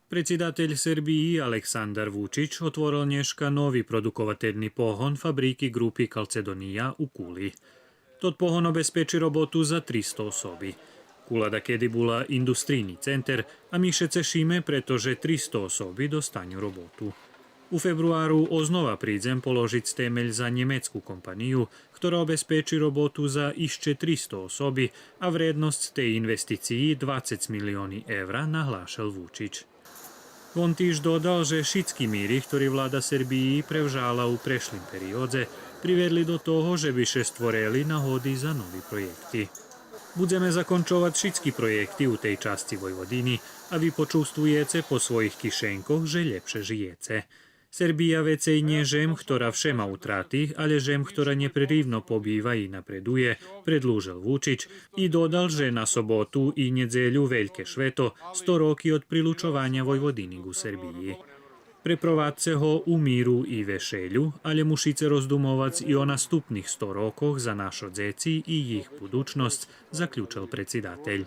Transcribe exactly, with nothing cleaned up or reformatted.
Предсидатель Сербиї Александар Вучич отворел нєшка нови продуковательни погон фабрики ґрупи Калцедония у Кули. Тот погон обезпечи роботу за тристо особи. Кула дакеди була индустрийни центер, а ми ше цешиме прето же тристо особи достаню роботу. У фебруару ознова придзем положиц темель за нємецку компанию, хтора обезпечи роботу за ище тристо особи, а вредносц тей инвестициї двацец милиони евра, наглашел Вучич. Вон тиж додал же шицки мири хтори влада Сербиї превжала у прешлим периодзе приведли до того же би ше створели нагоди за нови проєкти. Будземе закончовац шицки проєкти у тей часци Войводини, а ви почувствуєце по своїх кишенкох же лєпше жиєце. Сербия вецей нє жем хтора вше ма утрати, алє жем хтора нєпреривно побива и напредує, предлужел Вучич и додал же на соботу и нєдзелю вельке швето, сто роки од прилучованя Войводини ґу Сербиї. Препровадце го у миру и вешелю, алє мушице роздумовац и о наступних сто рокох за нашо дзеци и їх будучносц, заключел предсидатель.